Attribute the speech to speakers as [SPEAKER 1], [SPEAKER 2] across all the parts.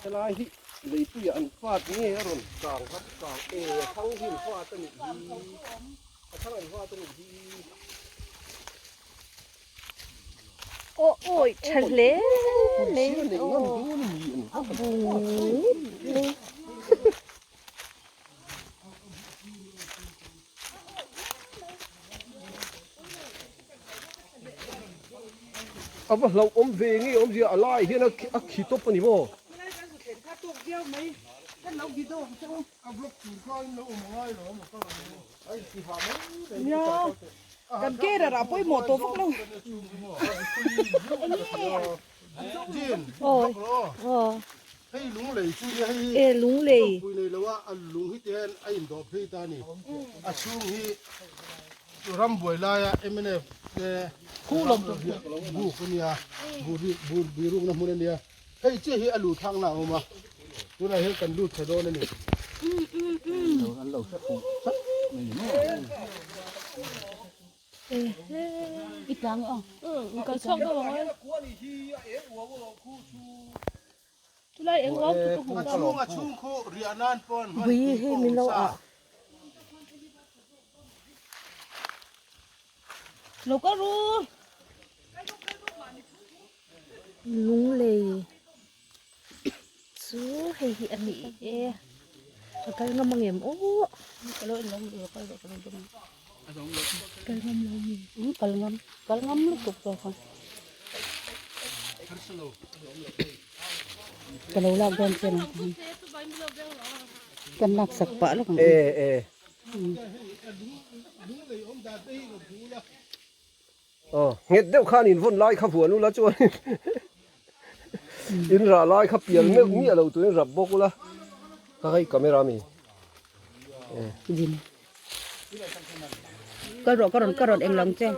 [SPEAKER 1] Helai hi leipuiah an fat nge a rawn kang kha kang e a thang hi an fat a nih hi a thang an fat a nih hi.
[SPEAKER 2] Aw awi tha hle mai aw a bung mai.
[SPEAKER 1] A va hlauh awm ve nge awmzia a lai hian a khi tawp a ni maw?
[SPEAKER 3] Kan carer ah pawimawh tawh vak lo.
[SPEAKER 2] Aw aw e lunglei.
[SPEAKER 4] Ram buai laia mnf te khu lam chu buk a nia, buh birukna hmun a nia. Hei chiah hi a lu thlakna a awm a, tunah hian kan lut thla dawn a ni. A chhung a chhung khu riah nan pawn hman tui pawh awm sa.
[SPEAKER 3] Lo ka ru.
[SPEAKER 2] Lunglei chu hei hi a ni e a kal ngam ang em aw kal ngam lo mi
[SPEAKER 3] kal ngam kal ngam lutuk zawk a ka lo lak dawn che ang kan lak sak pah lawk ang
[SPEAKER 1] e e aw nghet deuh khan in vawn lai kha vuan ula chuan in rah lai kha pial meuh miah lo turin rap bawk ula ka hei camera mi
[SPEAKER 3] din ka rawh ka rawn ka rawn eng lang che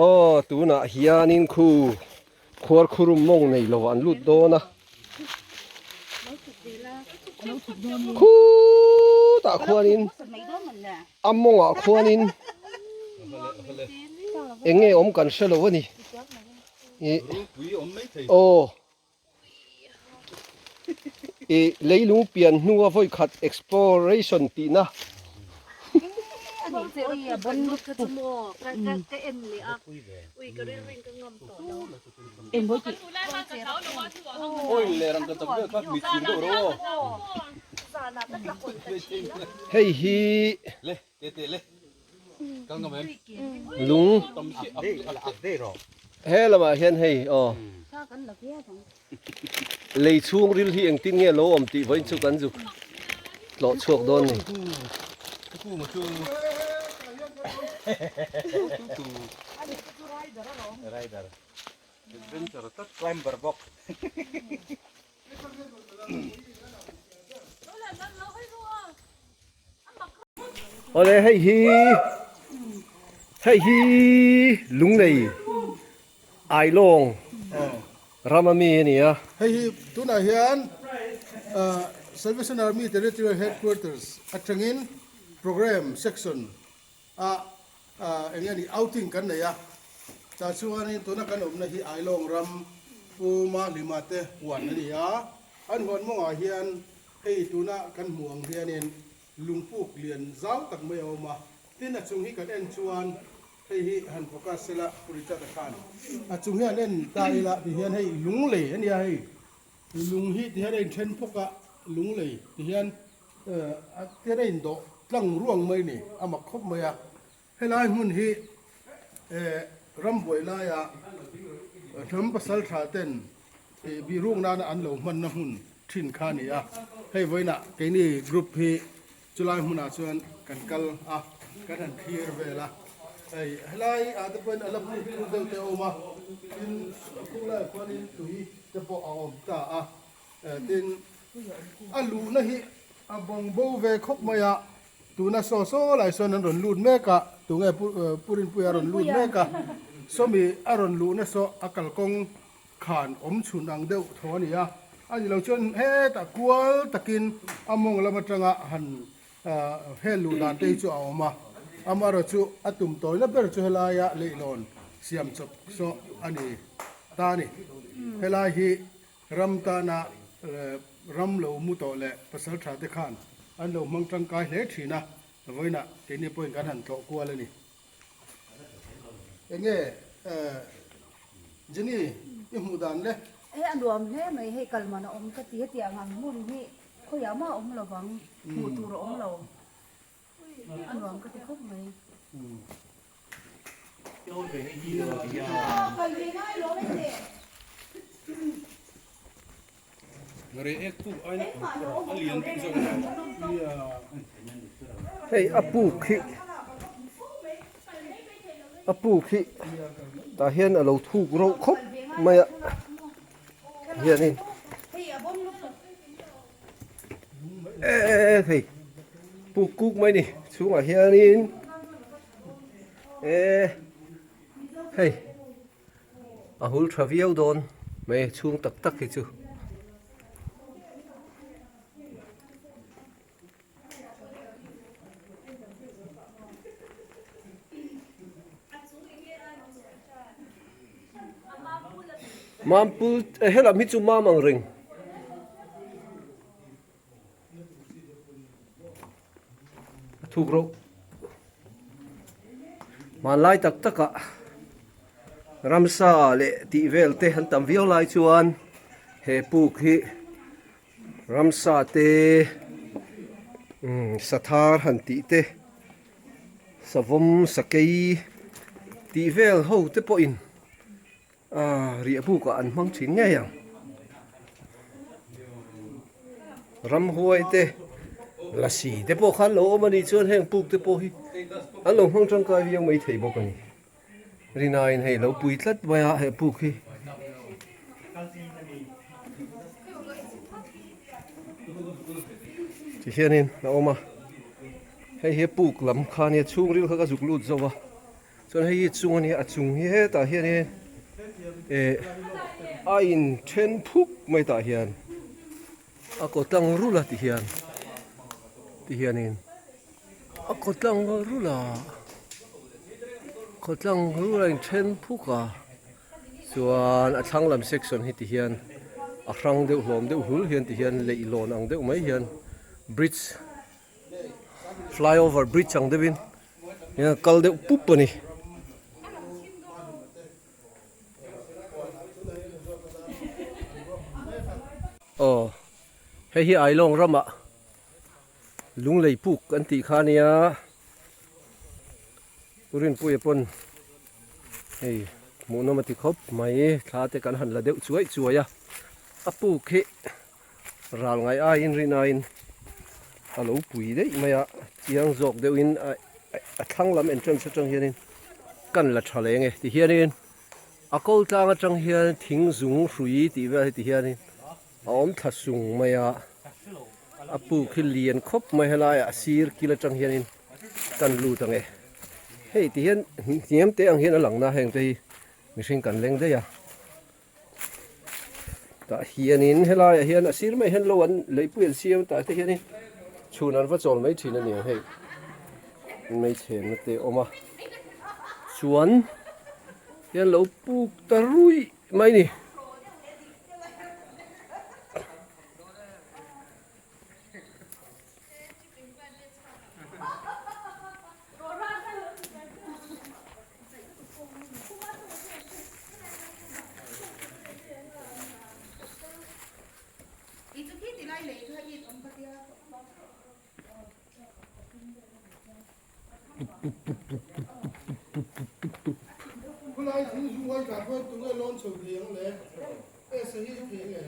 [SPEAKER 1] aw tunah hianin khu Khuarkhurum mawng nei lo an lut dawn a. Khutah khuanin a mawngah khuanin eng nge awm kan hre lo a ni. Ih aw ih leilung pian hnua vawi khat exploration tihna. Hei hi lung he lamah hian hei aw lei chhung ril hi engtin nge lo awm tih vawiin chu kan zuk tlawh chhuak dawn ni. Awle hei hi hei hi Lunglei Ailawng ram ami a ni a.
[SPEAKER 4] Hei hi tunah hian Salvation Army Territorial Headquarters atangin Programme Section ah eng nge ni outing kan nei a, tah chuanin tuna kan awmna hi Ailawng ram Pu Mahlima te huan a ni a, an huan mawngah hian hei tuna kan hmuh ang hianin lungpuk lian zau tak mai a awm a, tin a chung hi kan en chuan hei hi han focus sela Pu Richard-a khan a chung hi han en ta ila ti hian hei lunglei a nia hei lung hi ti hian a inthen phawk a lunglei ti hian A tir a indawh tlang ruang mai ni, a mak khawp mai a. Helai hmun hi rambuai laia hnam pasal tha ten bihruk nana an lo hmanna hmun thin kha a ni a. Hei vawiinah keini group hi chulai hmunah chuan kan kal a, kan han thlir vel a. Hei helai ah te pawhin a la puk thuk deuh te a awm a, tin a khung laiah khuanin tui te pawh a awm ta a. Tin, a luhna hi a bawng bo ve khawp mai a, tuna saw saw lai sawn an rawn lut mek a, tunge Pu Rinpuia a rawn lut mek a, sawmi a rawn luhna saw a kalkawng khan awm chhun ang deuh thaw a ni a, a ni lo chuan hetah kual takin a mawng lam atanga han hel luh dan te hi chu a awm a, amaherawhchu a tum tawina ber chu helaia leihlawn siam chawp saw a ni. ta a ni. Helai hi ram tana ram lo mu tawh leh pasal tha te khan an lo hmang tangkai hle thin a, vawiinah keini pawhin kan han tlawh kual a ni. Enge Jenny i hmuh dan le?
[SPEAKER 3] Hei a nuam hle mai, hei kal man a awm ka ti hetiang ang hmun hi khawiah mah a awm lo vang, hmuh tur a awm lo. A nuam ka ti khawp mai.
[SPEAKER 1] Hei a puk hi a puk hi tah hian a lo thuk reuh khawp mai a hianin e hei puk kuk mai ni chhungah hianin e hei. A hul tha viau dawn mai chhung tak tak hi chu. Mampul helam hi chu mam ang reng. A thuk reuh. Hmanlai tak takah ramsa leh tih vel te an tam viau lai chuan he puk hi ramsa te sathar han tih te savawm sakei tih vel ho te pawhin Aaa riah bukah an hmang thin ngei ang. Ramhuai te lasi te pawh khan lo awm a nih chuan heng puk te pawh hi an lo hmang tangkai viau mai thei bawk a ni. Rinaiin hei lo pui tlat mai a he puk hi. Ti hianin a awm a, hei hi puk lam kha nia chhungril kha ka zuk lut zo a. Chuan hei hi chung a nia a chung hi hetah hianin eh a in then phuk mai tah hian a kaw tlang rul a ti hian ti hianin a kaw tlang rul a kaw tlang rul a in then phuk a chuan a thlang lam section hi ti hian a hrang deuh hlawm deuh hul hian ti hian leihlawn ang deuh mai hian bridge flyover bridge ang deuhin hian a kal deuh pup a ni. Aw hei hi Ailawng ramah lunglei puk an tih kha a nia Rinpuia pawn hei hmuhnawm a ti khawp mai thla te kan han la deuh chuai chuai a a puk hi Ral ngai aiin rin aiin a lo pui daih mai a, chiang zawk deuhin a thlang lam entrance atang hianin kan la tha leng e tihianin a ko tlang atang hian thing zung hrui tih vel hi tihianin a awm thla sung mai a, a puk hi lian khawp mai helaiah a sir kil atang hianin kan lut ang e, hei tihian hniam te ang hian a lang na heng te hi mihring kan leng daih a. Tah hianin helaiah hian a sir mai hian lo an leipui an siam tah te hianin chhun an va chawl mai thin a ni ang hei meichhenna te a awm a chuan hian lo puk ta ruih mai a ni.
[SPEAKER 4] Khulai thing zung ai tah khuan tunge lawn chho thei ang le? Esa hi thei nge?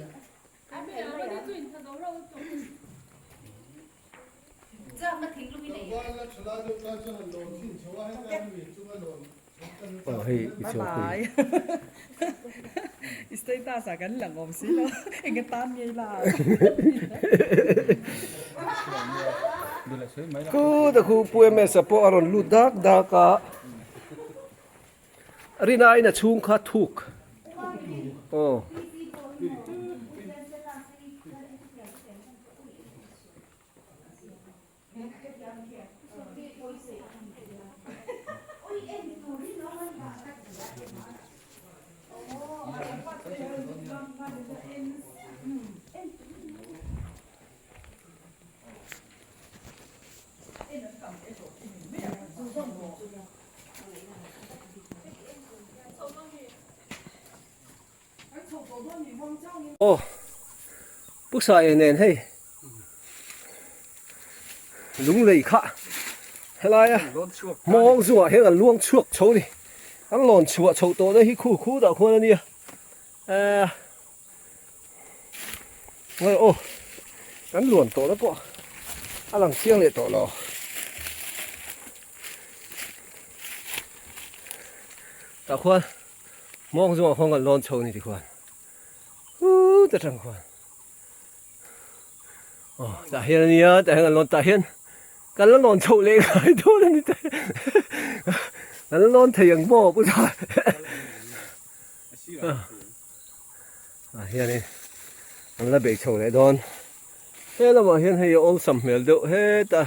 [SPEAKER 1] Khu ta khu Pu MS a pawh a rawn lut dak dak a, Rina in a chhung kha thuk aw. Aw Pu Saia nen hei lunglei kha helaia hmawng zungah hian an luang chhuak chho a ni an lawn chhuah chhoh tawhna hi khu khu dah khuan a nia ehh aw kan luan tawhna pawh a lang chiang leh tawh lo. Tah khuan Mawng zungah khuan kan lawn chho a ni tikhuan huu ta tang khuan aw tah hian a nia tah hian kan lawn tah hian kan la lawn chhoh leh ngai dawn a ni te kan la lawn thei ang maw pu zai ah hianin an la bei chho leh dawn he lamah hian hei a awlsam hmel deuh heta.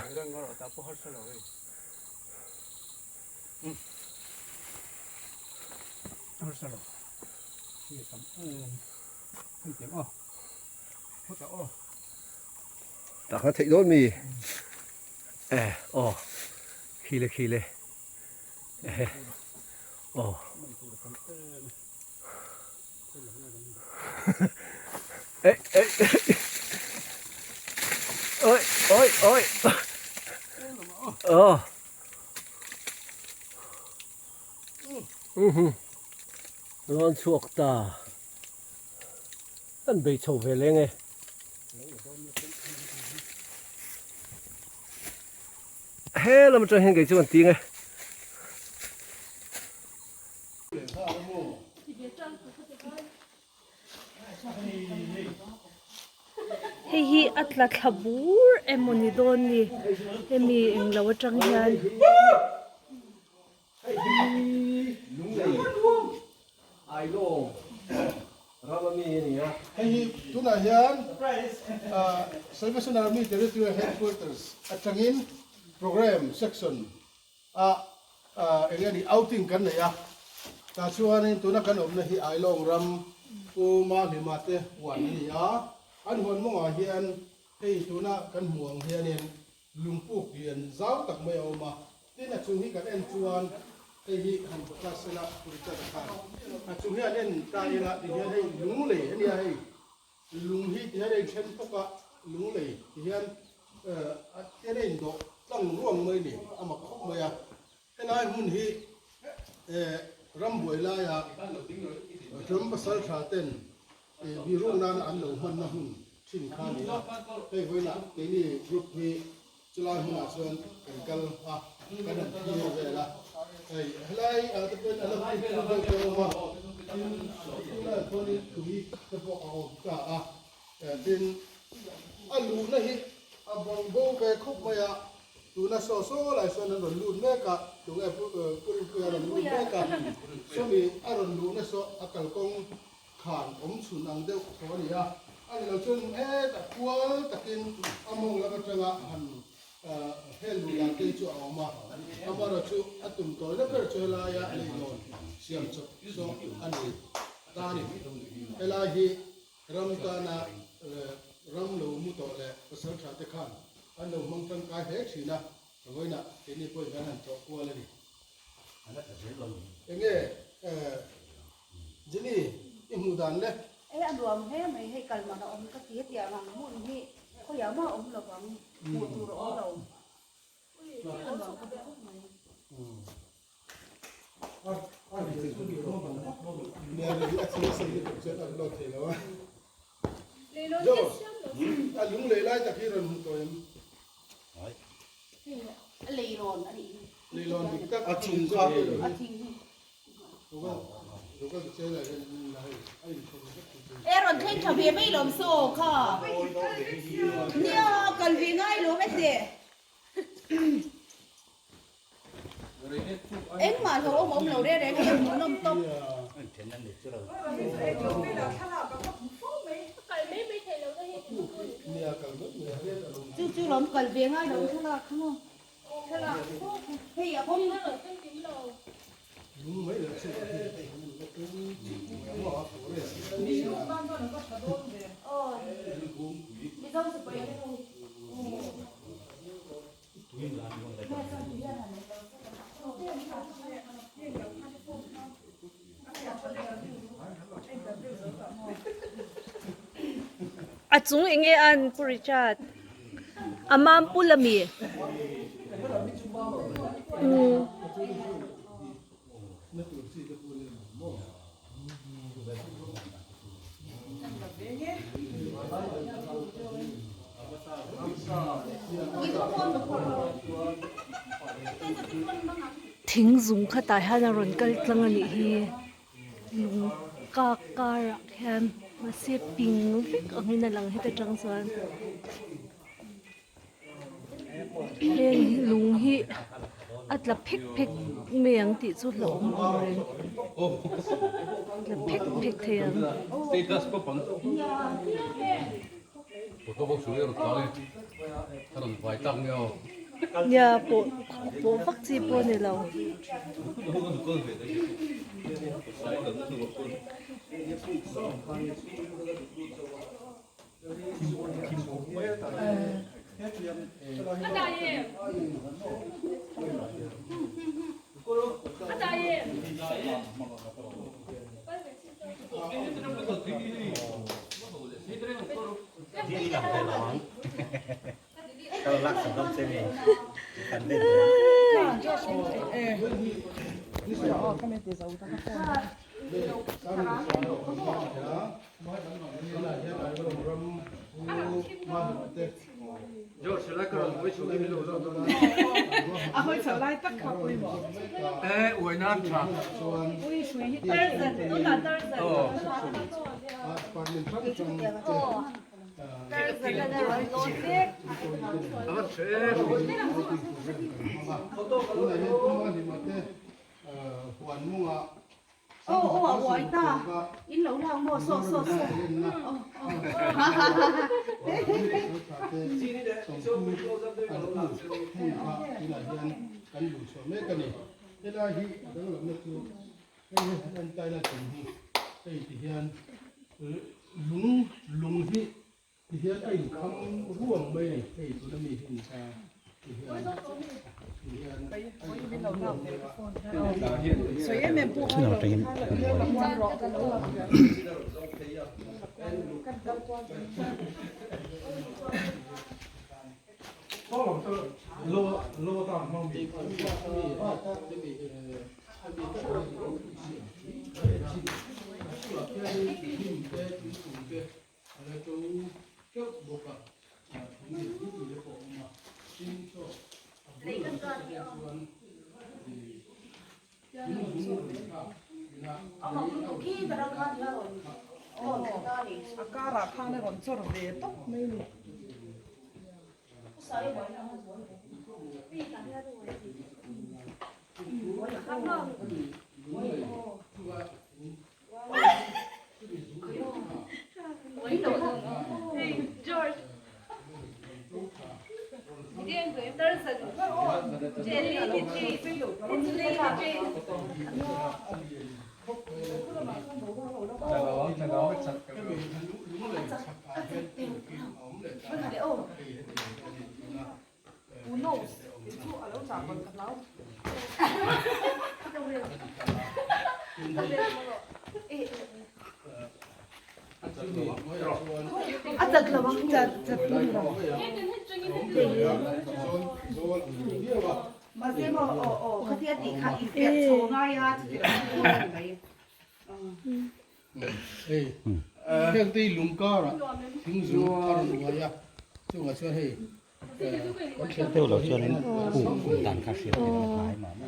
[SPEAKER 1] Tak na theih dawn mi eh aw khi le khi le ehe aw eh eh oi oi oi aw Rawn chhuak ta. Kan bei chho ve leng e. He lam atang hian kei chu kan ting e.
[SPEAKER 2] Hei hi a tla thla bur emaw ni dawn ni hemi englo atang hian.
[SPEAKER 4] Hei hi tunah hian Salvation Army Territorial Headquarters atangin Programme Section a eng nge ni outing kan nei a tah chuanin tuna kan awmna hi Ailawng ram Pu Mahlima te huan a ni a, an huan mawngah hian hei tuna kan hmuh ang hianin lungpuk lian zau tak mai a awm a, tin a chung hi kan en chuan hei hi han ta sela Purichata khan a chung hi an en ta ila tihian hei lunglei a nia hei. Lung hi ti hian a inthen fawk a, lung lei ti hian a tian a indawh tlang ruang mai ni, a mak khawp mai a. Helai hmun hi rambuai laia ram pasal tha ten bihruk nana an lo hmanna hmun thin kha a ni a. Hei vawiinah keini group hi Chulai hmunah chuan kan kal a, kan han thlir vel a, hei helai ah te pawhin a la hmun thur deuh te a awm a, tin tunlaiah chuanin tui te pawh a awm ta a, tin a luhna hi a bawng bo ve khawp mai a, tuna saw saw lai sawn an rawn lut mek a, tunge Purinpuia a rawn lut mek a, sawmi a rawn luhna saw a kalkawng Khan awm chhun ang deuh tho a ni a, a ni lo chuan hetah kual takin a mawng lam atanga han hel luh dan te chu a awm a, amaherawhchu a tum tawina ber chu helaia leilawn siam chawp zawk a ni ta a ni. Helai hi ram tana ram lo mu tawh leh pasal tha te khan an lo hmang tangkai hle thin a, vawiinah keini pawhin kan han tlawh kual a ni. Enge Jenny i hmuh dan le?
[SPEAKER 3] E a nuam hle mai hei kal man a awm ka ti hetiang ang hmun hi khawiah mah a awm lo vang hmuh tur a awm lo a nuam ka ti khawp mai.
[SPEAKER 4] Jo, a lunglei lai tak hi rawn hmu tawh em?
[SPEAKER 3] Hei a leilawn a nih hi.
[SPEAKER 4] Leilawn dik tak a chung kha.
[SPEAKER 3] A thing hi.
[SPEAKER 5] E rawn thleng tha ve mai lawm saw kha. Nia kal ve ngai lawm e teh. Engmah lo awm awm lo reng reng hi a hmuhnawm tawp. Chu chu lawm kal ve ngai lo thlalak kha maw. Hei a awm.
[SPEAKER 2] A chung enge an Pu Richard a mam pul ami? Umm. Thing zung khatah hian a rawn kal tlang a nih hi lung kak karah khian mahse ping vek angin a lang heta tang chuan. Heng lung hi a tla phek phek mai ang tih chu hlauhawm ang reng tla phek phek thei ang. Nia pawh pawh vak chi pawh a ni lo.
[SPEAKER 5] Aw aw a uai ta in lo lak maw saw saw saw aw aw
[SPEAKER 4] Tihian a inkham ruang mai a ni, hei tuna mi hi ni ta, tihian tihian a inkham ruang mai a. A la to teuh bawk a, thing leh pui pui te pawh a awm a, tin chaw a bul lam te chuan thing zung rawn thlak ila
[SPEAKER 6] A karah khan a rawn chawr ve tawp mai a ni.
[SPEAKER 5] A chat lo ang chat chat lo mahse maw aw aw khatia tih kha in perh chho ngai a chuti lo chu a ni mai.
[SPEAKER 4] Hei heng te hi lung karah thing zung a rawn uai a chungah chuan hei
[SPEAKER 7] Deuh lo chuanin puk awm dan kha hriat theih a hnai mah mah.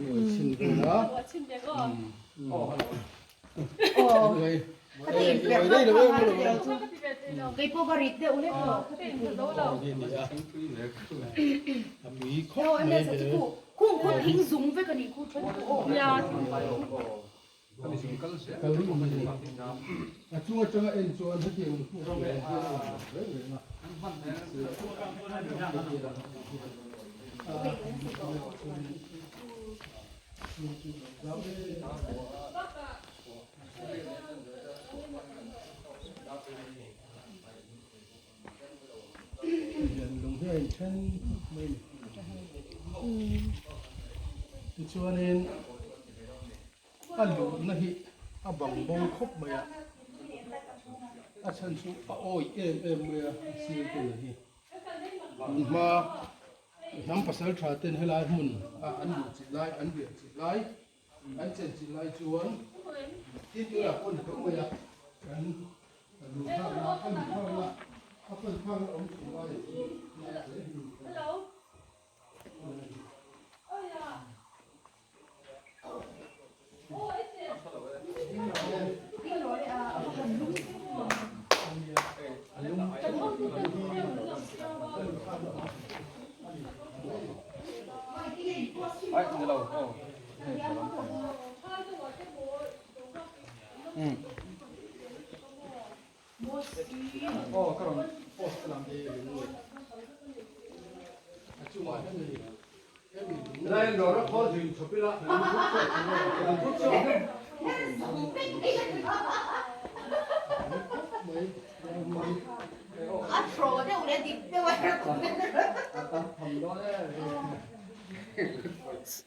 [SPEAKER 5] Keipawh ka rit deuh hlek lo. Khung khu thing zung vek a nih khu then khu aw.
[SPEAKER 4] A chung atanga en chuan hetiang puk hi a lang reng reng a. inthen khawp mai a ni. Tichuanin a luhna hi a bang bo khawp mai a, a chhan chu a awih em em mai a a sir tuna hi. Tunhma hnam pasal tha ten helai hmun a an luh chilh lai an riah chilh lai an chen chilh lai chuan tin tunah pawh ni tho mai a kan luh thlakna a luh thlakna a pan thlakna awm chhun lai a chu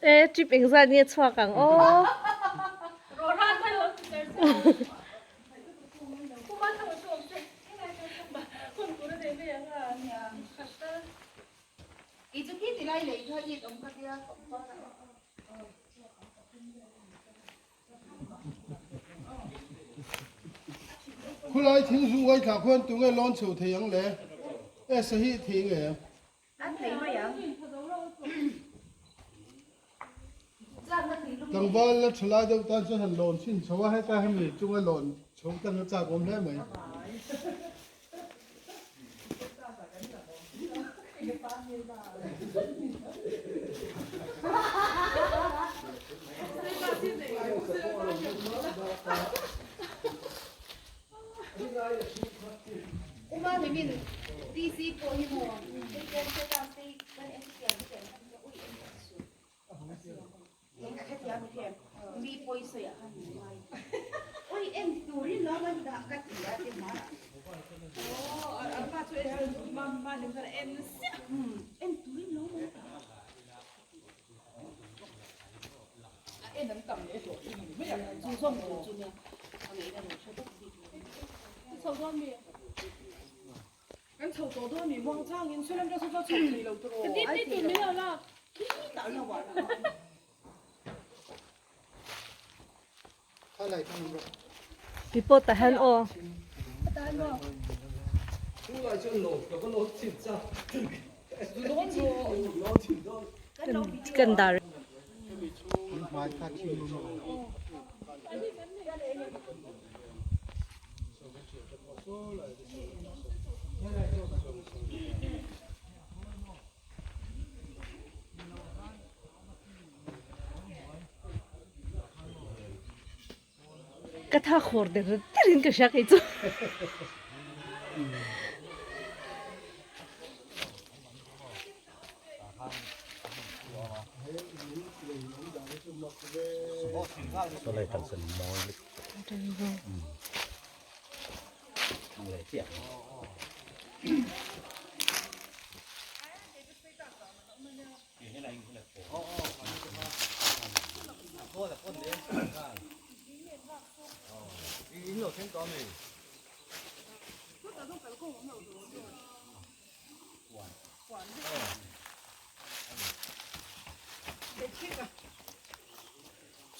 [SPEAKER 2] E trip engzat nge chhuak ang aw.
[SPEAKER 4] Khulai thing zu ngai thlah khuan tunge lawn chho thei ang le? E sahi thei nge? Tlangval la tha lai deuh tan chuan han lawn chhin chho a, heta hemi chunga lawn chho tan a chak awm hle mai.
[SPEAKER 2] Pipo tah hian aw. Kan dar. Ka tha khur der derin ka hria kei chu.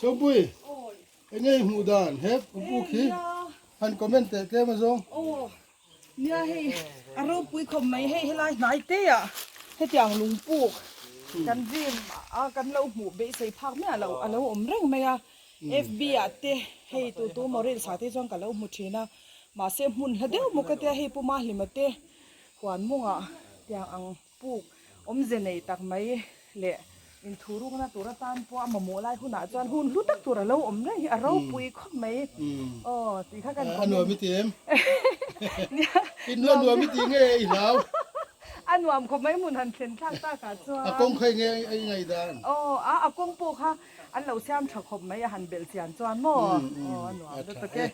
[SPEAKER 4] Sawmpui, enge i hmuh dan he pu khi han comment teh tlem a zawng.
[SPEAKER 6] Nia hei a ropui khawp mai hei helai hnai te ah hetiang lungpuk kan dream a kan lo hmuh beisei phak miah loh a lo awm reng mai a fb ah te hei tu tu maw reels ah te chuan ka lo hmu thin a mahse hmun hla deuh maw ka tia hei Pu Mahlima te huan mawngah tiang ang Puk awmze nei tak mai leh inthurukna tur atan pawh a mamawh lai hunah chuan hun hlu tak tur a lo awm reng hi a ropui khawp mai. Aw tih kha kan
[SPEAKER 4] A nuam i ti em? I nuam nuam i ti nge i hlau?
[SPEAKER 6] A nuam khawp mai hmun han thlen thlak takah chuan.
[SPEAKER 4] A kawng kha enge a i ngaih dan?
[SPEAKER 6] Aw a a kawng pawh kha an lo siam tha khawp mai a han belh chian chuan maw? Aw a nuam lutuk e.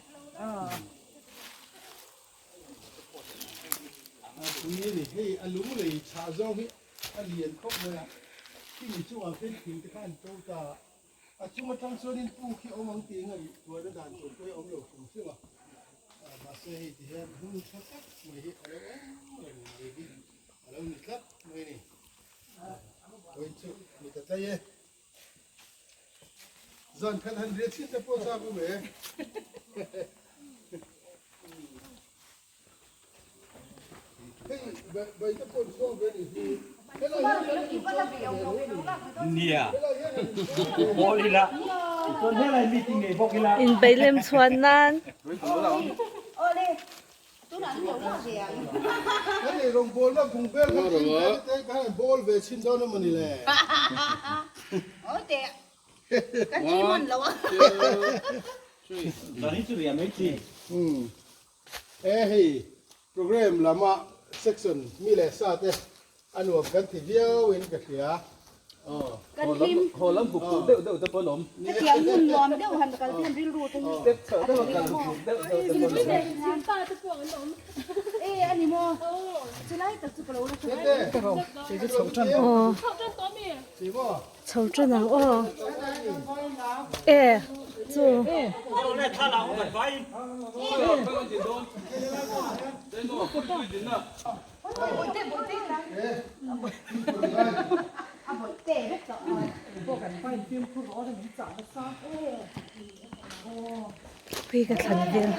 [SPEAKER 6] Aw.
[SPEAKER 4] pui a ni. Hei a lung lei chhah zawng hi a lian khawp mai a, khimi chungah khian thing te kha an to ta a, a chung atang chuanin puk hi a awm ang tih ngaihtuahna dan tur pawh hi a awm lo hrim hrim a, mahse hei ti hian hmun tha tak mai hi a lo awm reng mai hi a lo ni tlat mai a ni. Vawiin chu mit a tlai e. Zan khat han riat chhin te pawh chak awm e. Hei bai te pawh chhuak ve ni hi. Helai hian kan in chhuak ve lo ni.
[SPEAKER 7] Nia. Pawl ila. Chuan helai meeting ngei bawk ila.
[SPEAKER 2] Inbeih lem chhuan nan.
[SPEAKER 5] Awle. Tunah an lo lak ve ang.
[SPEAKER 4] Kan ei rawngbawlna bung vel kha thing te te khan an bawl ve chhin dawn emaw ni le.
[SPEAKER 5] Awi teh. Kan ei man lo a.
[SPEAKER 7] Zan hi chu riah mai chi.
[SPEAKER 4] Umm. E hei program lama section mi leh sa te A nuam kan ti viau in ka hria.
[SPEAKER 5] Kan hlim.
[SPEAKER 1] Haw lam huk huk deuh deuh te pawh an awm.
[SPEAKER 5] Hetiang hmun nuam deuh han kal hian rilru te hi.
[SPEAKER 1] Step chhoh deuh a kal huk huk deuh deuh te pawh an awm.
[SPEAKER 2] Pa te pawh an awm.
[SPEAKER 5] E a ni maw? Chulai tak chu ka lo la tha.
[SPEAKER 4] Chho tan
[SPEAKER 2] aw.
[SPEAKER 4] Chho
[SPEAKER 2] Chho tan ang aw. E chu. Pui ka thlan vel.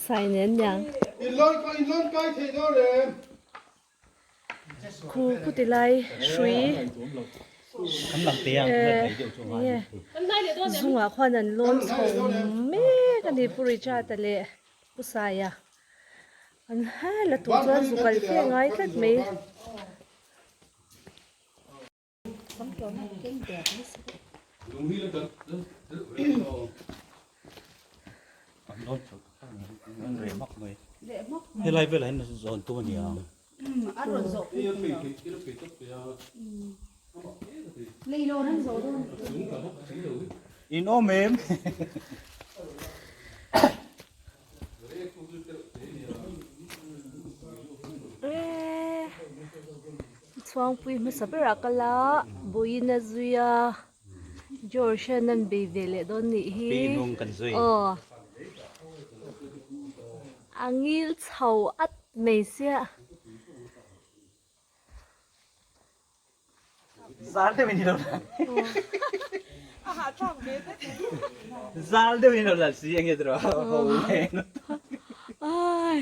[SPEAKER 2] Sai nen niang. Khu khu ti lai hrui enge zungah khuan an lawn chho mek a ni Pu Richard-a leh Pu Saia. An ha la tur chuan zu kal fe ngai tlat mai.
[SPEAKER 7] Helai velah hian zawn tum a ni ang. In awm em?
[SPEAKER 2] Chhuangpui hmasa berah kal a buiin a zui a George hian an bei ve leh dawn nih hi aw a ngil chho at mai sia.
[SPEAKER 7] Zal deuh in i lo lan. Zal deuh in lo lan si enge tiraw ho nen.
[SPEAKER 2] Ai.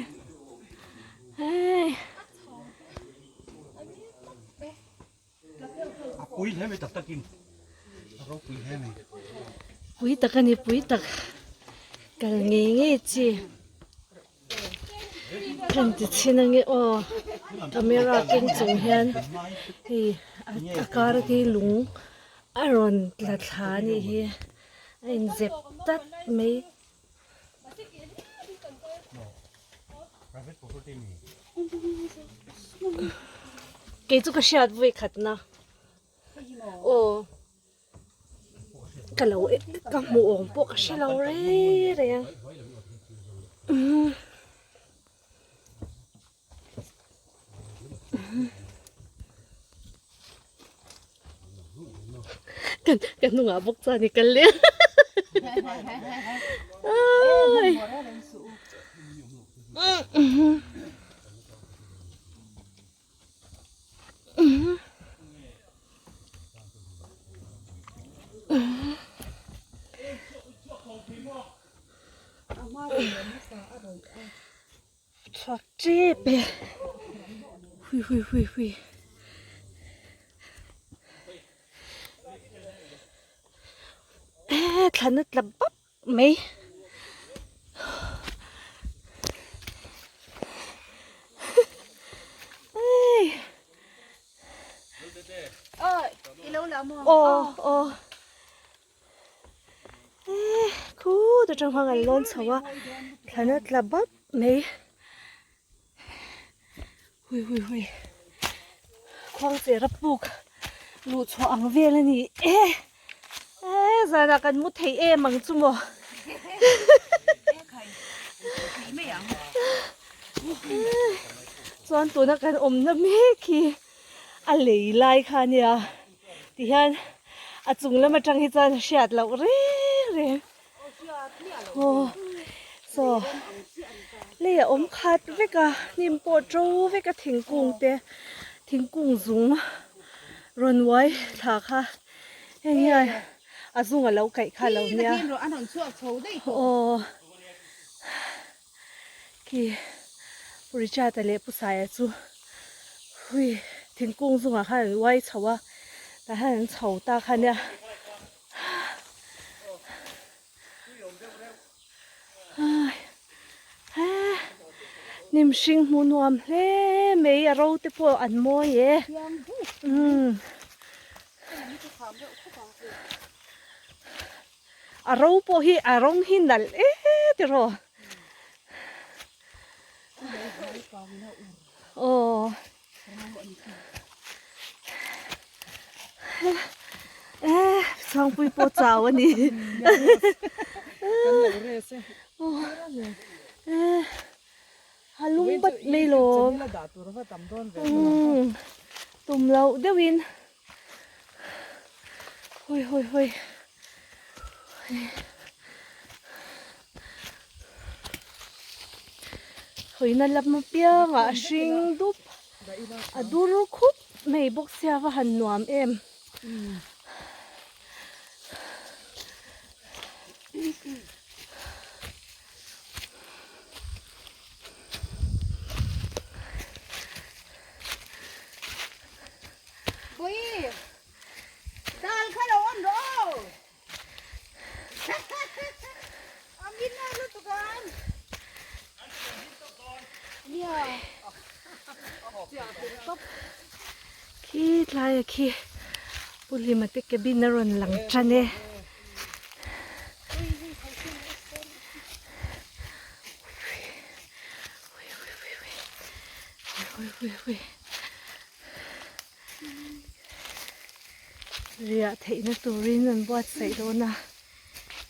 [SPEAKER 2] Hei.
[SPEAKER 7] A pui hle mai tak takin. A ropui hle mai.
[SPEAKER 2] Pui tak a ni pui tak. Kal ngei ngei chi. Kan ti chhin ange aw camera keng chung hian hei a kar khi lung a rawn tla thla a nih hi a inzep tlat mai. Kei chu ka hriat vawi khat na aw. Ka lo ka hmuh awm pawh ka hre lo reng reng umm kan ka hnungah bawk chuan i kal leh a Chhuak tep e hui hui hui hui e thlan a tla bap mai. Aw aw. Thut atang khan an lawn chho a thlan a tla bap mai hui hui hui khuang chera puk luh chhuah ang vel a ni e e zanah kan mu thei em ang chu maw chuan tuna kan awmna mek hi a lei lai kha a nia tihian a chung lam atang hi chuan a hriat loh reng reng aw saw lei a awm khat vek a hnim pawh to vek a thingkung te thingkung zung rawn uai thla kha heng hian a zung a lo kaih kha a lo nia aw Khi Pu Richard-a leh Pu Saia chu hui thingkung zungah khan an uai chho a, tah hian an chho ta kha nia. Hnim hring hmuh nuam hle mai a ro te pawh an mawi e. Umm. A ro pawh hi a rawng hi nalh e tiraw. Aw. E chhangpui pawh chau a ni. E a lung bat mai lawm. Tum loh deuhin. Hawi hawi hawi hawina lam apiangah a hring dup a dur khup mai bawk sia va han nuam em.
[SPEAKER 5] Pui! Dal kha lo awm rawh aw! A min a lutuk ang! Nia!
[SPEAKER 2] Khi tlai a khi Pu Hlima te cabin a rawn lang tan e. Riah theihna turin an buatsaih dawn a,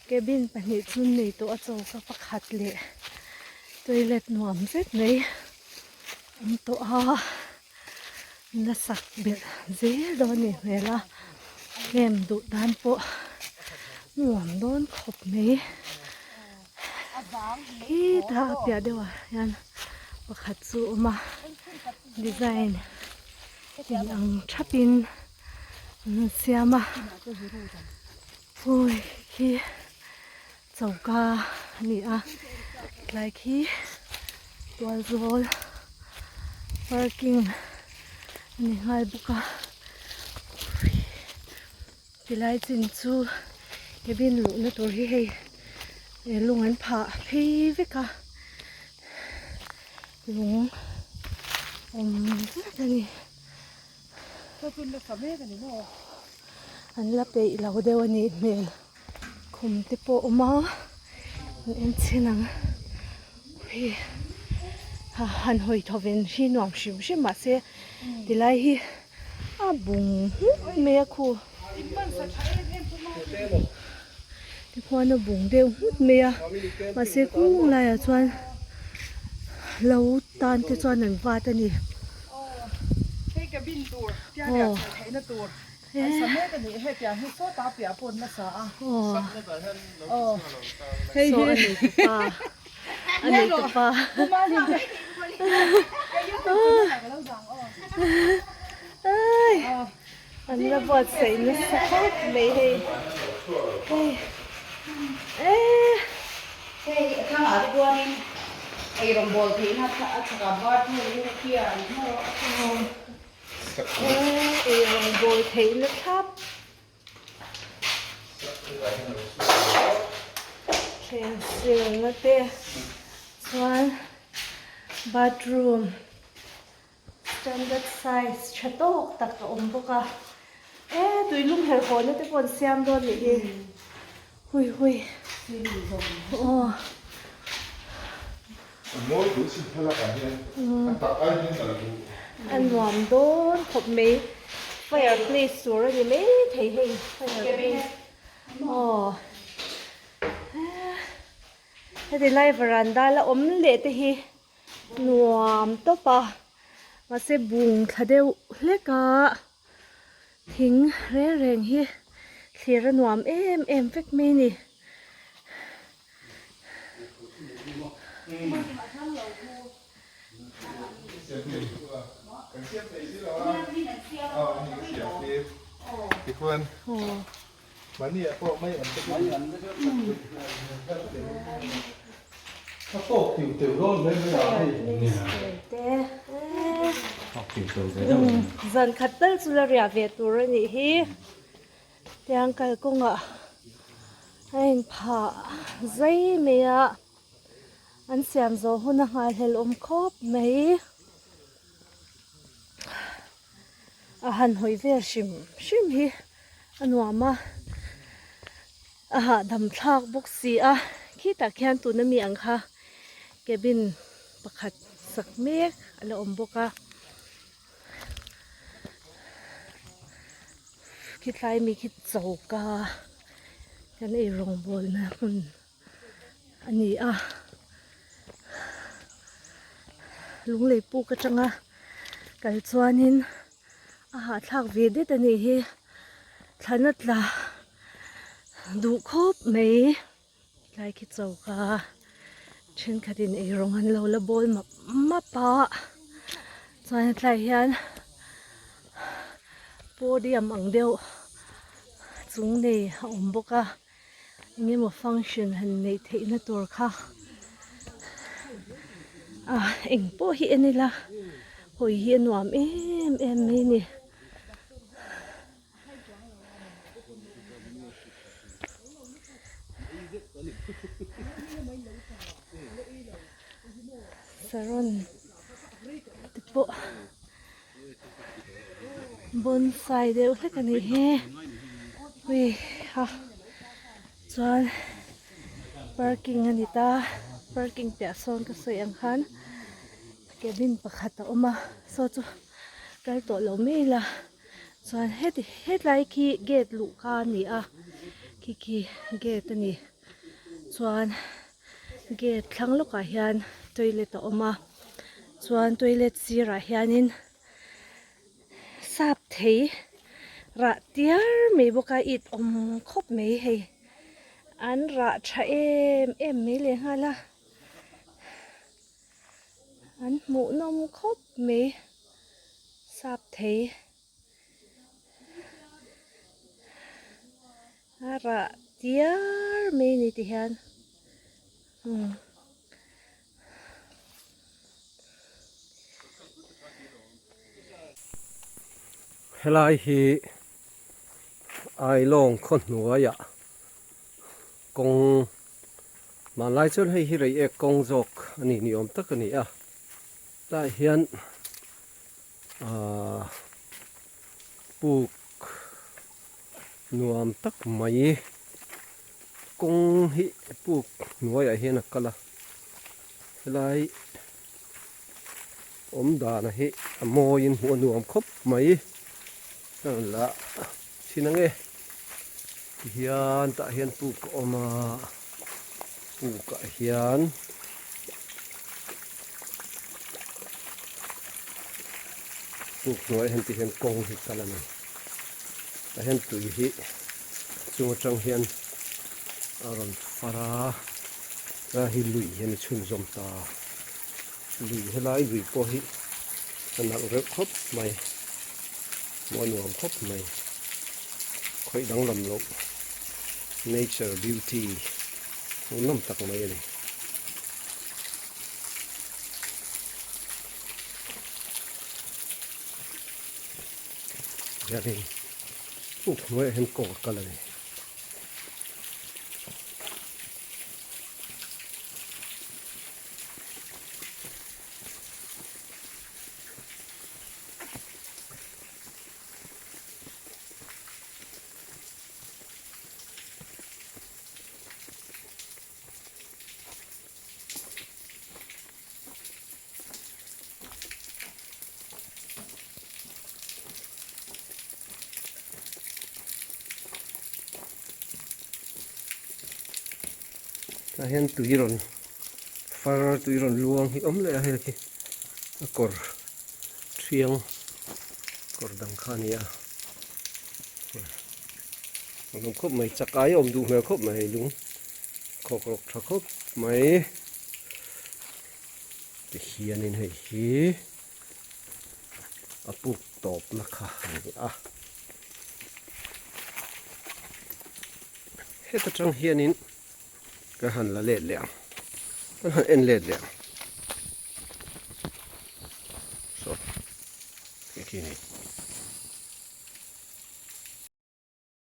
[SPEAKER 2] cabin pahnih chu nei tawh a choka pakhat leh toilet nuam zet mai awm tawh a, la sak belh zel dawn a nih hmel a, heng duh tan pawh nuam dawn khawp mai. Khitah a piah deuhah hian pakhat chu a awm a design in ang thapin an siam a pawi khi choka a ni a tlai khi tual zawl parking a ni nghal bawk a Tilai chin chu cabin luhna tur hi hei lung an phah phei vek a lung awm vek a ni an la peih lo deuh a nih hmel khum te pawh a awm a an en chhin ang hei han hawi thaw ven hi nuam hrim hrim mahse tilai hi. A bung nghut mai a khu tikhuan a bung deuh nghut mai a mahse kung laiah chuan lo tan te chuan an vat a ni aw aw saw a nei tupa a nei tupa. An la buatsaih nasa khawp mai hei hei eee.
[SPEAKER 5] Hei a thangah te chuanin eirawng bawl theihna a chhakah bathroom hi heti a an hmang a.
[SPEAKER 2] Eee eirawng bawl theihna thlap. Thleng silna te chuan bathroom. Standard size tha tawk tak a awm bawk a, e tui lum herh haw na te pawh an siam dawn nih hi, hui hui. Aw. A nuam dawn khawp mai fire place tur a ni mai thei hei fire place aw heti lai varanda la awm leh te hi nuam tawp a mahse bung thla deuh hlek a thing reng reng hi thlir a nuam em em vek mai a ni. Zan khat tal chu la riah ve tur a nih hi. Tiang kalkawngah a inphah zai mai a, an siam zawh hun a nghahhlelh awm khawp mai. A han hawi vel hrim hrim hi a nuam a, a hahdam thlak bawk si a, khitah khian tuna mi ang kha cabin pakhat sak mek a la awm bawk a. Khitlai mi khi choka kan ei rawngbawlna hmun a ni a lunglei puk atanga kal chuanin a hahthlak ve det a nih hi thlan a tla duh khawp mai tlai khi choka thenkhatin eirawng an lo la bawl map map a chuan hetlai hian podium ang deuh chung nei a awm bawk a engemaw function han neih theih na tur kha ah engpawh hi en ila hawi hi a nuam em em mai a ni. Saron te pawh bonsai deuh hlek a nih hi ui ha chuan parking a ni ta parking piah sawn ka sawi ang khan cabin pakhat a awm a saw chu kal tawh lo mai ila. Chuan heti hetlai khi gate luh kha a ni a khi khi gate a ni chuan gate thlang lawkah hian toilet a awm a chuan toilet sirah hianin sap thei rah tiar mai bawk a it awm khawp mai hei an rah tha em em mai leh nghal a an hmuh nawm khawp mai. Sap thei a rah tiar mai a ni ti hian umm.
[SPEAKER 1] Helai hi Ailawng khaw hnuaiah kawng hmanlai chuan hei hi reiek kawng zawk a ni ni awm tak a ni a. Tah hian ahh puk nuam tak mai kawng hi puk hnuaiah hian a kal a helai awm dana hi a mawiin hmuh a nuam khawp mai ka rawn la chhin ang e tihian tah hian puk a awm a pukah hian. Puk hnuaiah hian ti hian kawng hi kal a ni tah hian tui hi chung atang hian a rawn far a helai hi lui hian a chhunzawm ta lui helai lui pawh hi a nalh reuh khawp mai hmuh a nuam khawp mai khawih danglam loh nature beauty hmuhnawm tak mai a ni. Hianin puk hnuaiah hian kawng a kal a ni. Tah hian tui rawn far tui rawn luang hi awm leh a hei khi a kawr thiang kawr dang kha a ni a a lawm khawp mai chakai a awm duh hmel khawp mai lung khawk rawk tha khawp mai tihianin hei hi a puk tawpna kha a ni a. Heta tang hianin ka han la let leh ang kan han en let leh ang saw khi khi ni.